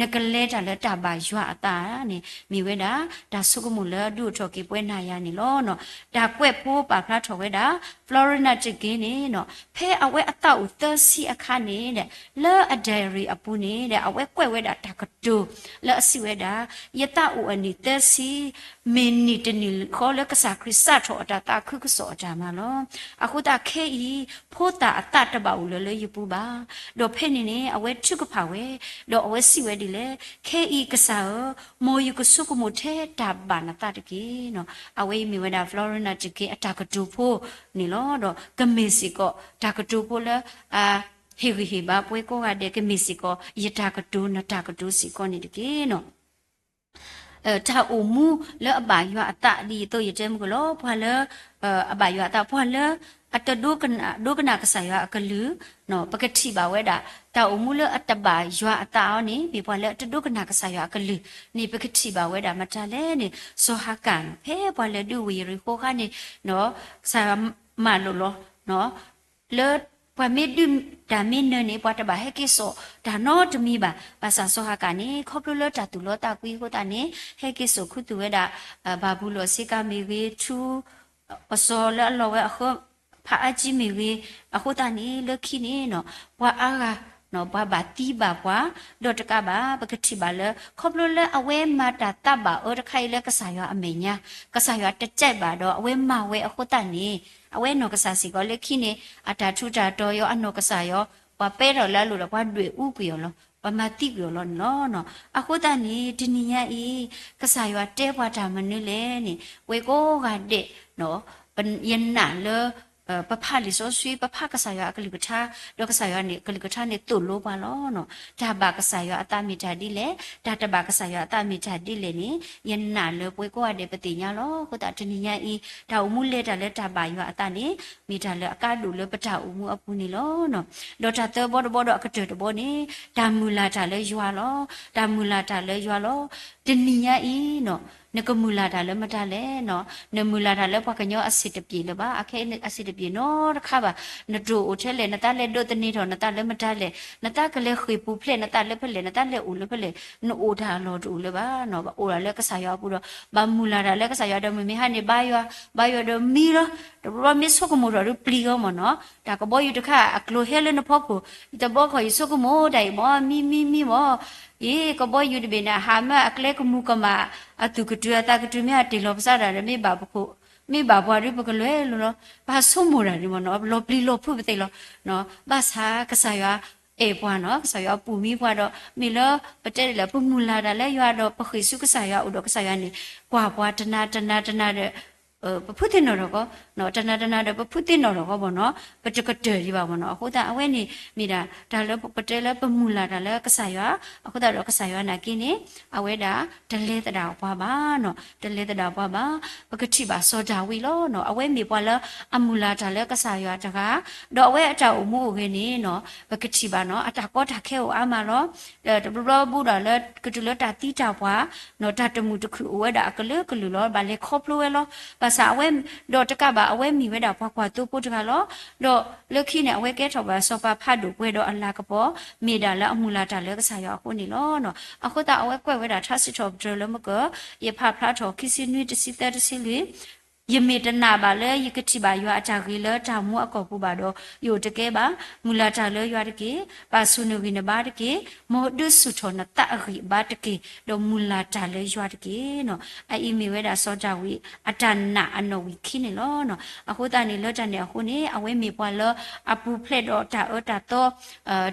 န ကလဲၤတၢ်လၢတၢ်ဘၣ်ယွၤအသးန့ၣ် မ့ၢ်ဝဲဒၣ် တၢ်ဆိကမိၣ်လၢဒုးအိၣ်ထီၣ်က့ၤပဝဲနၤယၤန့ၣ်လီၤ. တၢ်ကွဲးဖိပာ်ဖျါထီၣ်ဝဲဒၣ် Florence Nightingale န့ၣ် ဖဲအဝဲအသးအိၣ်သၢဆံအခါန့ၣ် လၢအ diary အပူၤန့ၣ် အဝဲကွဲးဝဲဒၣ်တၢ်ကတိၤ လၢအစံးဝဲဒၣ်, ယသးအိၣ်အနံၣ်သၢဆံ မ့ၢ်နံၣ်တနံၣ်ဃီလၢကစၢ်ခရံာ်စးထီၣ်အတၢ်သးခုကစီၣ်အတၢ်မၤလီၤ. အဃိသတးခဲအံၤ ဖိသၣ်အသးတဘၣ်အိၣ်လၢၤလၢယပူၤဘၣ်. ဒီးဖဲန့ၣ်န့ၣ် အဝဲထုကဖၣ်ဝဲ, ဒီးအဝဲစံးဝဲဒ်လဲၣ်, ခဲအံၤကစၢ်ဧၢ, မ်ယကဆိကမိၣ်ထဲတၢ်ဘၣ်နသးတက့ၢ်. အဝဲအံၤမ့ၢ်ဝဲဒၣ် Florence Nightingale အတၢ်ကတိၤဖိန့ၣ်လီၤ. ဒီးကမ့ၢ်စ့ၢ်ကီး တၢ်ကတိၤဖိလၢ အဟ့ၣ်ဂံၢ်ဟ့ၣ်ဘါပှၤကိးဂၤဒဲး ကမ့ၢ်စ့ၢ်ကီး ယတၢ်ကတိၤနတၢ်ကတိၤစ့ၢ်ကီးန့ၣ်တက့ၢ်. တၢ်အိၣ်မူလၢအဘၣ်ယွၤအသးဒ်သိးယတဲမုၢ်ကလီၤ, ပှၤလၢ အဘၣ်ယွၤအသး ပှၤလၢ အတဒိကနၣ် ဒိကနၣ်ကစၢ်ယွၤအကလုၢ်, ပကထံၣ်ဘၣ်ဝဲဒၣ် တၢ်အိၣ်မူလၢအတဘၣ်ယွၤအသးအီၤန့ၣ် မ့ၢ်ပှၤလၢအတဒိကနၣ်ကစၢ်ယွၤအကလုၢ်န့ၣ် ပကထံၣ်ဘၣ်ဝဲဒၣ်မတၤလဲၣ်န့ၣ် စီၤဟၤကၣ်န့ၣ် ဖဲပှၤလဲၤဒုးဝ့ၢ်ယရံၣ်ဃိၤအခါန့ၣ် ကစၢ်ယွၤမၤလိာ်လီၤ လၢပှၤမ့ၢ်ဒုးတၢ်မ့ၢ်နၢၤန့ၣ် ပှၤတဘၣ်ဟဲက့ၤစိာ်တၢ်နီတမံၤဘၣ်. ဘၣ်ဆၣ်စီၤဟၤကၣ်န့ၣ် ခီဖျိလၢတၢ်သူၣ်လီသးကွံအဃိသတးန့ၣ် ဟဲက့ၤစိာ်ခူသူၣ်ဝဲဒၣ် ဘၤဘူလိၣ်အဆ့ကၤမ့ၢ်ဂ့ၤ, ထူ အစီၤလၢအလီၤဝဲအဃၢ ဖးအါကံမ့ၢ်ဂ့ၤ, အဃိသတးန့ၣ် လၢခံန့ၣ် ပှၤအါဂၤ ပှၤဘၣ်သံဘၣ်ပှၤ, ဒီးတကးဘၣ် ပကထံၣ်ဘၣ်လၢ ခီဖျိလၢအဝဲမၤတၢ်သးဘၣ်အၢတခါအံၤလၢကစၢ်ယွၤအမဲာ်ညါ, ကစၢ်ယွၤတကြိုက်ဘၣ်ဒီး အဝဲမၤဝဲအဃိသတးန့ၣ် အဝဲနီၢ်ကစၢ်စ့ၢ်ကီးလၢခံန့ၣ် အတၢ်ထူးတၢ်တီၤယီၤ အနီၢ်ကစၢ်ယီၤ ပှၤပဲထီၣ်လၢအလိၤဒီး ပှၤဒွဲၣ်အူကွံာ်အီၤလီၤ, ပှၤမၤသံကွံာ်အီၤလီၤန့ၣ်လီၤ. အဃိသတးန့ၣ် တနံၤညါအံၤ ကစၢ်ယွၤတဲပှၤတၢ်မနုၤလဲၣ်န့ၣ် ပှၤကိးဂၤဒဲး ယနာ်လၢ ပဖးလံာ်စီဆှံ ပဖးကစၢ်ယွၤအကလုၢ်ကထါ ဒီးကစၢ်ယွၤန့ၣ် အကလုၢ်ကထါန့ၣ်သိၣ်လိပှၤလီၤ. တၢ်ဘၣ်ကစၢ်ယွၤအသးမ့ၢ်တၢ်ဒ်လဲၣ်, တၢ်တဘၣ်ကစၢ်ယွၤအသးမ့ၢ်တၢ်ဒ်လဲၣ်န့ၣ် ယနာ်လၢပှၤကိးဂၤဒဲးပသ့ၣ်ညါလီၤ. အဃိသတးတနံၤညါအံၤ တၢ်အိၣ်မူလဲၤတၢ်လၢတၢ်ဘၣ်ယွၤအသးန့ၣ် မ့ၢ်တၢ်လၢအကါဒိၣ်လၢပတၢ်အိၣ်မူအပူၤန့ၣ်လီၤ. ဒီးတၢ်သၢဘီတဘီဒီးအကတၢၢ်တဘီန့ၣ် တၢ်မုၢ်လၢ်တၢ်လၢယွၤလီၤ. တၢ်မုၢ်လၢ်တၢ်လၢယွၤလီၤ. တနံၤညါအံၤ နကမုၢ်လၢ်တၢ်လၢမတၤလဲၣ်, နမုၢ်လၢ်တၢ်လၢပှၤကညီအဆံးတပျ့ၤလၢၤဘၣ်, အခဲအံၤအဆံးတပျ့ၤနီတခါဘၣ်, နတအိၣ်ထဲလဲၣ်, နသးလဲၤဒိးသန့ၤထီၣ်နသးလၢမတၤလဲၣ်, နသးကလဲၤဃ့ၢ်ပူၤဖျဲးနသးလၢဖဲလဲၣ်, နသးလဲၤအိၣ်လၢဖဲလဲၣ်, နအိၣ်တၢ်အလီၢ်တအိၣ်လၢၤဘၣ်, ဘၣ်အိၣ်ဒၣ်လၢကစၢ်ယွၤအပူၤဒီး ဘၣ်မုၢ်လၢ်တၢ်လၢကစၢ်ယွၤဒီး မုၢ်မ့ၢ်ဟါန့ၣ် ဘါယွၤ, ဘါယွၤဒီးမံလီၤ, တဘျီဘျီမ့ၢ်ဆိကမိၣ်ထီၣ်ဒီးပျံၤအီၤမ့ၢ်နီၤ, တၢ်ကဘီယူၤတခါအကျိၤဟဲလၢနဖီခိၣ်, ယတဘီခီၣ်ယဆိကမိၣ်တၢ်အံၤမ့ၢ် မံမံမံမ့ၢ် အ့ ကဘီယူၤတဘ့ၣ်န့ၣ် ဟးမ့ၢ်အကျဲကမူၤကမၣ်, အသူၣ်ကတုၤအသးကတုၤမ့ၢ်အတ့ၢ်လီၤပသးတၢ်ဒီး မ့ၢ်ဘၣ်ပခိၣ်, မ့ၢ်ဘၣ်ပှၤဒီးပကလဲၤလိၤလီၤ, ဘၣ်ဆိကမိၣ်တၢ်ဒ်မ့ၢ်နီၤ, လီၤပျံၤလီၤဖုးပသ့ၣ်လီၤ, ဘၣ်ဆၣ်ကစၢ်ယွၤအဲၣ်ပှၤနီၤ, ကစၢ်ယွၤပူၢ်မံပှၤဒီး မ့ၢ်လၢပတဲဒ်လဲၣ် ပမုၢ်လၢ်တၢ်လၢယွၤဒီး ပဃ့ၢ်ဆူကစၢ်ယွၤအိၣ်ဒီး ကစၢ်ယွၤန့ၣ် ကွၢ်ပှၤတနၤတနၤတနၤဒီး ပဖုးသ့ၣ်နီၣ်ထီၣ်ကီး, တနၤတနၤဒီးပဖုးသ့ၣ်နီၣ်ထီၣ်ကီးမ့ၢ်နီၤ, ပတကတၢၢ်ဒံးဘၣ်မ့ၢ်နီၤ, အဃိသတးအဝဲန့ၣ် မ့ၢ်ဒၣ်တၢ်လၢပတဲလၢပမုၢ်လၢ်တၢ်လၢကစၢ်ယွၤ, အဃိသတးဒီးကစၢ်ယွၤနာ်က့န့ၣ် အဝဲဒၣ်တလဲၤသဒၣ်ပှၤဘၣ်နီၤ, တလဲၤသဒၣ်ပှၤဘၣ်, ပကထံၣ်ဘၣ်စီၤဒၤဝံးလီၤနီၤ, အဝဲမ့ၢ်ပှၤလၢအမုၢ်လၢ်တၢ်လၢကစၢ်ယွၤတဂၤ, ဒီးအဝဲအတၢ်အိၣ်မူအိၣ်ဂဲၤန့ၣ်နီၤ, ပကထံၣ်ဘၣ်နီၤ, အတၢ်ကီတၢ်ခဲအိၣ်အါမးလီၤ. တဘျီဘျီဘူးဒီးလၢကတုၤလၢတၢ်သံတၢ်ပှၢ်, တၢ်တမုာ်တခုၣ်အိၣ်ဝဲဒၣ်အကလုာ်ကလုာ်လီၤ, ဘၣ်လဲၤခီဖျိဝဲလီၤ. ဘၣ်ဆၣ်အဝဲ, ဒီးတကးဘၣ် အဝဲမ့ၢ်ဝဲဒၣ်ပှၤကွၢ်သိဖိတဂၤလီၤ. ဒီးလၢခံန့ၣ် အဝဲကဲထီၣ်ဘၣ်စီၤပၤဖးဒိၣ်ပှဲၤဒီးအလၤကပီၤ, မ့ၢ်ဒၣ်လၢအမုၢ်လၢ်တၢ်လၢကစၢ်ယွၤအဃိန့ၣ်လီၤ. အဃိသတးအဝဲကွဲးဝဲဒၣ်ထါစံးထီၣ်ပတြၢၤလၢမကၢၢ်, ယဖးဖျါထီၣ် ခံဆံနွံ တဆံသၢ တဆံလွံၢ် ယမ့ၢ်တနာ်ဘၣ်လၢယကထံၣ်ဘၣ်ယွၤအတၢ်ဂ့ၤလၢတၢ်မူအကီၢ်ပူၤဘၣ်ဒီး ယအိၣ်တကဲဘၣ်. မုၢ်လၢ်တၢ်လၢယွၤတက့ၢ်. ပာ်ဆူၣ်နဂံၢ်နဘါတက့ၢ်. မ်ဒုးဆူၣ်ထီၣ်နသးအဂံၢ်အဘါတက့ၢ်. ဒီးမုၢ်လၢ်တၢ်လၢယွၤတက့ၢ်နီၤ. အအံၤမ့ၢ်ဝဲဒၣ်စီၤဒၤဝံးအတၢ်နာ်အနီၣ်ဝံာ်ခံန့ၣ်လီၤ. အဃိသတးန့ၣ် လၢတၢ်န့ၣ်အဃိန့ၣ် အဝဲမ့ၢ်ပှၤလၢအပူၤဖျဲးဒီးတၢ်အၢတၢ်သီ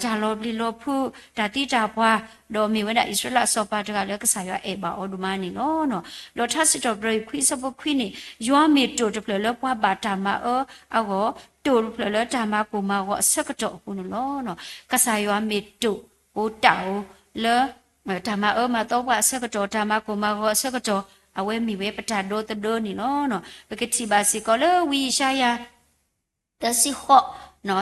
တၢ်လီၤပျံၤလီၤဖုး တၢ်သံတၢ်ပှၢ်, ဒီးမ့ၢ်ဝဲဒၣ်အံၣ်စရ့လးအစီၤပၤတဂၤလၢကစၢ်ယွၤအဲၣ်ဘၣ်အီၤဒိၣ်မးန့ၣ်လီၤ. ဒီးထါစံးထီၣ်ပတြၢၤအံၤခွံအဆၢဖိခွံန့ၣ် ယွၤမ့ၢ်တိာ်တဖျၢၣ်လၢပှၤဘၣ်တၢ်မၤအၢအဂီၢ်, တိာ်တဖျၢၣ်လၢတၢ်မၤကိၢ်မၤဂီၤအဆၢကတီၢ်အပူၤန့ၣ်လီၤ. ကစၢ်ယွၤမ့ၢ်တိာ်အိၣ်တၢ်အိၣ်လၢ တၢ်မၤအၢမၤသီပှၤအဆၢကတီၢ်, တၢ်မၤကိၢ်မၤဂီၤအဆၢကတီၢ်, အဝဲမ့ၢ်ဝဲပတၢ်ဒီသဒၢန့ၣ်လီၤ. ပကထံၣ်ဘၣ်စ့ၢ်ကီးလၢဝံယၡါယၤ သၢဆံဃိး,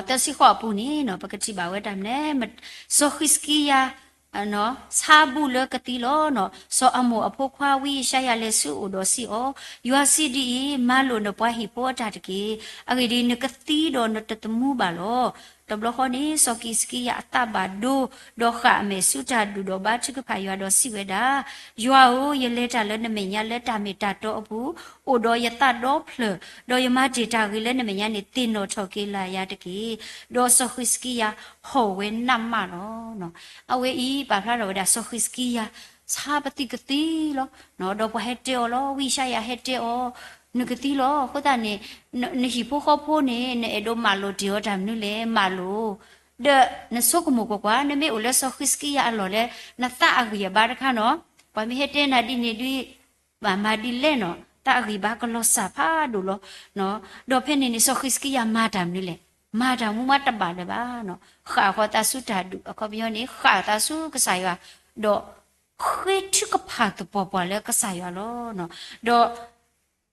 သၢဆံဃိးအပူၤန့ၣ် ပကထံၣ်ဘၣ်ဝဲတၢ်မနုၤလဲၣ်, စီၤဃံးစကံယၤ ဆါဘူၣ်လၢကသံလီၤ. စီၤအမိၣ်အဖိခွါဝံယၡါယၤလဲၤဆူအအိၣ်ဒီးစံးအီၤ, ယွၤစံးဒ်အံၤ, မၤလိာ်နပှၤဟံၣ်ဖိအတၢ်တက့ၢ်. အဂ့ၢ်ဒ်အံၤ, နကသံဒီးနတသမူဘၣ်လီၤ. တဘျီဃီန့ၣ် စီၤဃံးစကံယၤအသးဘၣ်ဒိ ဒီးဃၣ်အမဲာ်ဆူတၢ်ဒူၣ်ဒီးဘါထုကဖၣ်ယွၤဒီးစံးဝဲဒၣ်, ယွၤဧၢ, ယလဲၤတၢ်လၢနမဲာ်ညါလၢတၢ်မ့ၢ်တၢ်တီအပူၤ, အိၣ်ဒီးယသးဒီဖျၢၣ်, ဒီးယမၤတ့ၢ်တၢ်ဂ့ၤလၢနမဲာ်ညါန့ၣ် သ့ၣ်နီၣ်ထီၣ်က့ၤလၢယၤတက့ၢ်. ဒီးစီၤဃံးစကံယၤဟီၣ်ဝဲနးမးလီၤ. အဝဲအံၤပာ်ဖျါထီၣ်ဝဲဒၣ်စီၤဃံးစကံယၤ ဆါပသံးကသံလီၤ. ဒီးပှၤဟဲတဲအီၤလီၤ, ဝံယၡါယၤဟဲတဲအီၤ, နကသံလီၤ. အဃိသတးန့ၣ် နဟံၣ်ဖိဃီဖိန့ၣ် နအဲၣ်ဒိးမၤလိာ်တ့ၢ်အီၤတၢ်မနုၤလဲၣ်, မၤလိာ်, ဒီးနဆိကမိၣ်ကွၢ်ကွၢ်, နမ့ၢ်အိၣ်လၢစီၤဃံးစကံယၤအလီၢ်လၢ နသးအဂံၢ်အဘါတခါနီၤ, ပှၤမ့ၢ်ဟဲတဲနၤဒ်န့ၣ်ဒ် ဘၣ်မၤဒ်လဲၣ်နီၤ, သးအဂံၢ်ဘါကလီၤစၢ်ဖးဒိၣ်လီၤ. ဒီးဖဲန့ၣ်န့ၣ် စီၤဃံးစကံယၤမၤတၢ်မနုၤလဲၣ်, မၤတၢ်မူမးတဘၣ်လၢၤဘၣ်နီၤ, ဃၣ်ဃီၤသးဆူတၢ်ဒူၣ်, အခီပညီန့ၣ် ဃၣ်သးဆူကစၢ်ယွၤ, ဒီးဃ့ထုကဖၣ်သပှၢ်ပှၢ်လၢကစၢ်ယွၤလီၤ. ဒီ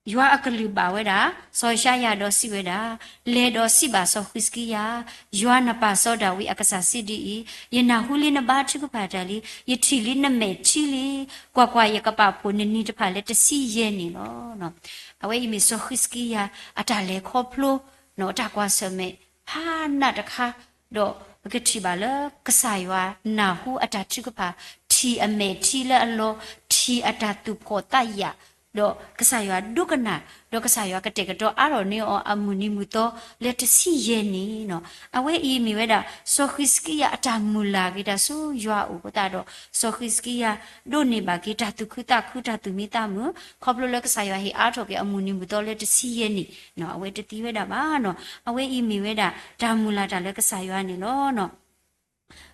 းယွၤအကလုၢ်ဘၣ်ဝဲဒၣ် စီၤယၡါယၤဒီးစံးဝဲဒၣ်, လဲၤဒီးစံးဘၣ်စီၤဃံးစကံယၤ, ယွၤနပၢ်စီၤဒၤဝံးအကစၢ်စံးဒ်အံၤ, ယနၢ်ဟူလံနဘါထုကဖၣ်တၢ်လံ, ယထံၣ်လံနမဲာ်ထံလံ, ကွၢ်ကွၢ်, ယကပာ်ဖှိၣ်နနံၤတဖၣ်လၢတဆံယဲၢ်နံၣ်လီၤ. အဝဲအံၤမ့ၢ်စီၤဃံးစကံယၤ အတၢ်လဲၤခီဖျိ တၢ်ကွၢ်ဆၢၣ်မဲာ် ဖးနးတခါ, ဒီးပကထံၣ်ဘၣ်လၢကစၢ်ယွၤနၢ်ဟူအတၢ်ထုကဖၣ်, ထံၣ်အမဲာ်ထံလၢအလီၤ, ထံၣ်အတၢ်သူၣ်ဖှီၣ်သးယာ်, ဒီးကစၢ်ယွၤဒိကနၣ်, ဒီးကစၢ်ယွၤကတဲာ်ကတီၤအါထီၣ်န့ၢ်အီၤအမုၢ်နံၤမုၢ်သီလၢတဆံယဲၢ်နံၣ်နီၤ. အဝဲအံၤမ့ၢ်ဝဲဒၣ် စီၤဃံးစကံယၤအတၢ်မုၢ်လၢ်က့ၤတၢ်ဆူယွၤအအိၣ်အဃိသတးဒီး စီၤဃံးစကံယၤဒိးန့ၢ်ဘၣ်က့ၤတၢ်သူၣ်ခုသးခုတၢ်သူၣ်မံသးမုာ် ခီဖျိလၢကစၢ်ယွၤဟ့ၣ်အါထီၣ်က့ၤအမုၢ်နံၤမုၢ်သီလၢတဆံယဲၢ်နံၣ်နီၤ. အဝဲတသံဝဲဒၣ်ဘၣ်နီၤ. အဝဲအံၤမ့ၢ်ဝဲဒၣ်တၢ်မုၢ်လၢ်တၢ်လၢကစၢ်ယွၤန့ၣ်လီၤ.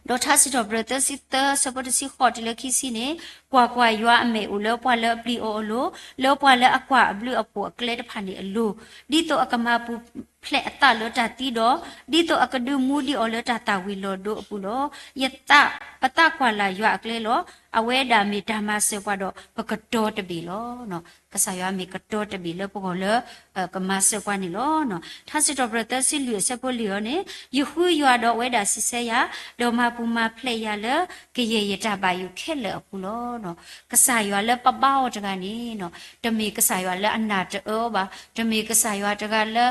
ဒီးထါစံးထီၣ်ပတြၢၤသၢဆံသၢ ဆၢဖိတဆံဃိးတုၤလၢခံဆံန့ၣ်, ကွၢ်ကွၢ်, ယွၤအမဲာ်အိၣ်လၢပှၤလၢအပျံၤအီၤအလိၤ, လၢပှၤလၢအကွၢ်အဘျုးအဖှိၣ်အကျဲတဖၣ်န့ၣ်အလိၤ, ဒ်သိးအကမၤပူၤဖျဲးအသးလၢတၢ်သံဒီး, ဒ်သိးအကဒုးမူဒံးအီၤလၢတၢ်သၣ်ဝံၤလီၤဒိအပူၤလီၤ. ယသး, ပသးကွၢ်လၢ်ယွၤအကျဲလီၤ. အဝဲဒၣ်မ့ၢ်တၢ်မၤစၢၤပှၤဒီးပကတီၤတဘ့ၣ်လီၤ. ကစၢ်ယွၤမ့ၢ်ကတီၤတဘ့ၣ်လၢပဂီၢ်လၢ ကမၤစၢၤပှၤန့ၣ်လီၤ. ထါစံးထီၣ်ပတြၢၤသၢဆံလွံၢ်အဆၢဖိလွံၢ်အံၤန့ၣ်, ယဃုယွၤဒီးအဝဲဒၣ်စံးဆၢယၤ, ဒီးမၤပူၤမၤဖျဲးယၤလၢကယဲၢ်ယတၢ်ဘၣ်ယိၣ်ခဲလၢာ်အပူၤလီၤ. ကစၢ်ယွၤလၢပဘါအီၤတဂၤန့ၣ်, တမ့ၢ်ကစၢ်ယွၤလၢအနၢ်တအၢအီၤဘၣ်, တမ့ၢ်ကစၢ်ယွၤတဂၤလၢ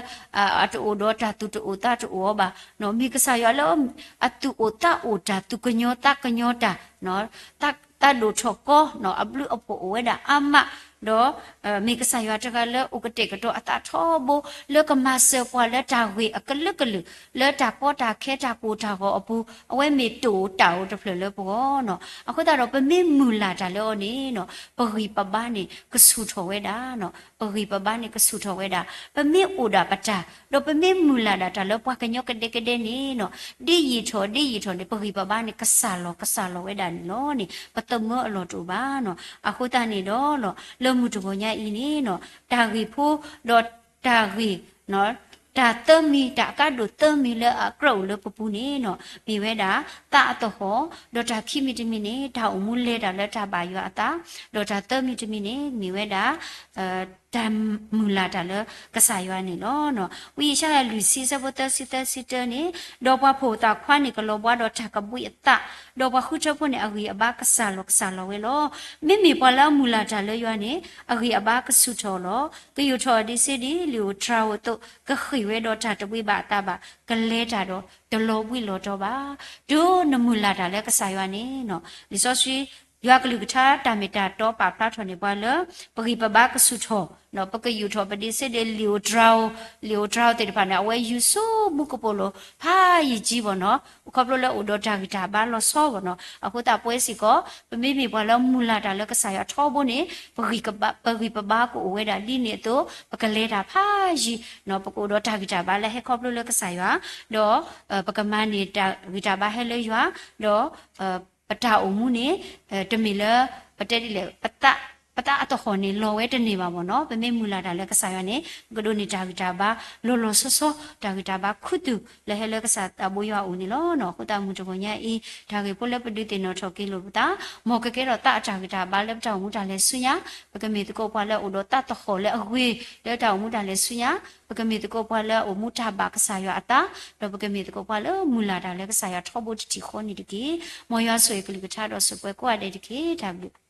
အတအိၣ်ဒီးတၢ်သူၣ်တအိၣ်သးတအိၣ်အီၤဘၣ်, မ့ၢ်ကစၢ်ယွၤလၢအသူၣ်အိၣ်သးအိၣ်တၢ် သူၣ်ကညီၤသးကညီၤတၢ် သးဒိၣ်ထီၣ်ကီ, အဘျုးအဖှိၣ်အိၣ်ဝဲဒၣ်အါမး, ဒီးမ့ၢ်ကစၢ်ယွၤတဂၤလၢအိၣ်ကတဲာ်ကတီၤအသးထီဘိ, လၢကမၤစၢၤပှၤလၢတၢ်ဂ့ၢ်အကလုာ်ကလုာ်, လၢတၢ်ကီတၢ်ခဲတၢ်ကိၢ်တၢ်ဂီၤအပူၤ, အဝဲမ့ၢ်တအိၣ်တၢ်အိၣ်တဖျၢၣ်လၢပဂီၢ်နီၤ. အဃိသတးဒီးပမ့ၢ်မုၢ်လၢ်တၢ်လၢအီၤန့ၣ်နီၤ, ပဂံၢ်ပဘါန့ၣ်ကဆူၣ်ထီၣ်ဝဲဒၣ်, ပဂံၢ်ပဘါန့ၣ်ကဆူၣ်ထီၣ်ဝဲဒၣ်. ပမ့ၢ်အိၣ်ဒၣ်ပတၢ်, ဒီးပမ့ၢ်မုၢ်လၢ်ဒၣ်တၢ်လၢပှၤကညီကဒဲကဒဲန့ၣ်နီၤ, ဒ်ယံာ်ထီၣ်ဒ်ယံာ်ထီၣ်န့ၣ် ပဂံၢ်ပဘါန့ၣ် ကစၢ်လီၤကစၢ်လီၤဝဲဒၣ်န့ၣ်လီၤန့ၣ် ပသမၢအလီၢ်တအိၣ်ဘၣ်နီၤ. အဃိသတးန့ၣ်ဒီး လၢမုၢ်တဂီၤညါအံၤန့ၣ်နီၤ, တၢ်ဂ့ၢ်ဖိ, ဒီးတၢ်ဂ့ၢ်, တၢ်သၢမံၤ, တၢ်အကါဒိၣ်သၢမံၤလၢအကြၢးအိၣ်လၢပပူၤန့ၣ်နီၤ, မ့ၢ်ဝဲဒၣ် သးအသဟီၣ်, ဒီးတၢ်ခံမံၤတမံၤန့ၣ် တၢ်အိၣ်မူလဲၤတၢ်လၢတၢ်ဘၣ်ယွၤအသး, ဒီးတၢ်သၢမံၤတမံၤန့ၣ် မ့ၢ်ဝဲဒၣ် တၢ်မုၢ်လၢ်တၢ်လၢကစၢ်ယွၤန့ၣ်လီၤ. ဝံယၡါယၤလွံၢ်ဆံ ဆၢဖိသၢဆံသၢဆံတၢန့ၣ်, ဒီးပှၤဖှီၣ်သးခွါန့ၣ် ကလီၤဘှါဒီးတၢ်ကဘှံးအသး, ဒီးပှၤဃုထၢဖိန့ၣ် အဂံၢ်အဘါကစၢ်လီၤကစၢ်လီၤဝဲလီၤ. မ့မ့ၢ်ပှၤလၢအမုၢ်လၢ်တၢ်လၢယွၤန့ၣ် အဂံၢ်အဘါကဆူၣ်ထီၣ်လီၤ. ကယူာ်ထီၣ်အီၤဒ့စ့ဒ် လံာ်ဧိၤတြၤဧိၤအသိး, ကဃ့ၢ်ဝဲဒီးတၢ်တဘှံးဘၣ်အသးဘၣ်, ကလဲၤတၢ်ဒီးတလီၤဘှံးလီၤတီၤဘၣ်. တုၤနမုၢ်လၢ်တၢ်လၢကစၢ်ယွၤန့ၣ်နီၤ, လံာ်စီဆှံ ယွၤကလုၢ်ကထါတၢ်မ့ၢ်တၢ်တီပာ်ဖျါထီၣ်န့ၢ်ပှၤလၢ ပဂံၢ်ပဘါကဆူၣ်ထီၣ်, ပကယူာ်ထီၣ်ပဒ့စ့ဒီး လံာ်ဧိၤတြၤဧိၤ, လံာ်ဧိၤတြၤဧိၤသ့ၣ်တဖၣ်န့ၣ် အဝဲယူၤဆူမူကပိာ်လိၤ ဖးယံာ်ကံဘၣ်နီၤ, ခီဖျိလၢအိၣ်ဒီးတၢ်ဂံၢ်တၢ်ဘါလီၤဆီဘၣ်နီၤ. အဃိသတးပဝဲစ့ၢ်ကီး ပမ့မ့ၢ်ပှၤလၢမုၢ်လၢ်တၢ်လၢကစၢ်ယွၤထီဘိန့ၣ် ပဂံၢ်ပဘါကအိၣ်ဝဲဒၣ်ဒ်န့ၣ်အသိး ပကလဲၤတၢ်ဖးယံာ်, ပကအိၣ်ဒီးတၢ်ဂံၢ်တၢ်ဘါလၢဟဲခီဖျိလၢကစၢ်ယွၤ, ဒီး ပကမၤန့ၢ်တၢ်ဂံၢ်တၢ်ဘါဟဲလၢယွၤ, ဒီး ပတၢ်အိၣ်မူန့ၣ် တမ့ၢ်လၢ ပတဲဒ်လဲၣ် ပသးအသဟီၣ်န့ၣ် လီၤဝဲတန့ၢ်ဘၣ်ဘၣ်နီၤ. ပမ့ၢ်မုၢ်လၢ်တၢ်လၢကစၢ်ယွၤန့ၣ် ပကဒိးန့ၢ်တၢ်ဂံၢ်တၢ်ဘါ လီၤလီၤဆီဆီ, တၢ်ဂံၢ်တၢ်ဘါခူသူၣ်လၢဟဲလၢကစၢ်သးဘိယွၤအအိၣ်န့ၣ်လီၤ. အဃိသတးမုၢ်တဂီၤညါအံၤ တၢ်ဂ့ၢ်ဖိလၢပဒုးသ့ၣ်နီၣ်ထီၣ်က့ၤလိာ်ပသး, မ်ကကဲထီၣ်သးအတၢ်ဂံၢ်တၢ်ဘါလၢပတၢ်အိၣ်မူတၢ်လဲၤဆူညါ, ပကမ့ၢ်သကိးပှၤလၢအအိၣ်ဒီးသးသဟီၣ်လၢအဂ့ၤလၢတၢ်အိၣ်မူတၢ်လဲၤဆူညါ, ပကမ့ၢ်သကိးပှၤလၢအအိၣ်မူတၢ်ဘၣ်ကစၢ်ယွၤအသး, ဒီးပကမ့ၢ်သကိးပှၤလၢမုၢ်လၢ်တၢ်လၢကစၢ်ယွၤထီဘိတထံၣ်ဃီန့ၣ်တက့ၢ်. မ်ယွၤဆိၣ်ဂ့ၤကလုၢ်ကထါဒီးစံးပှဲၤကိးဂၤဒဲးတက့ၢ်. တၢ်ဘျုး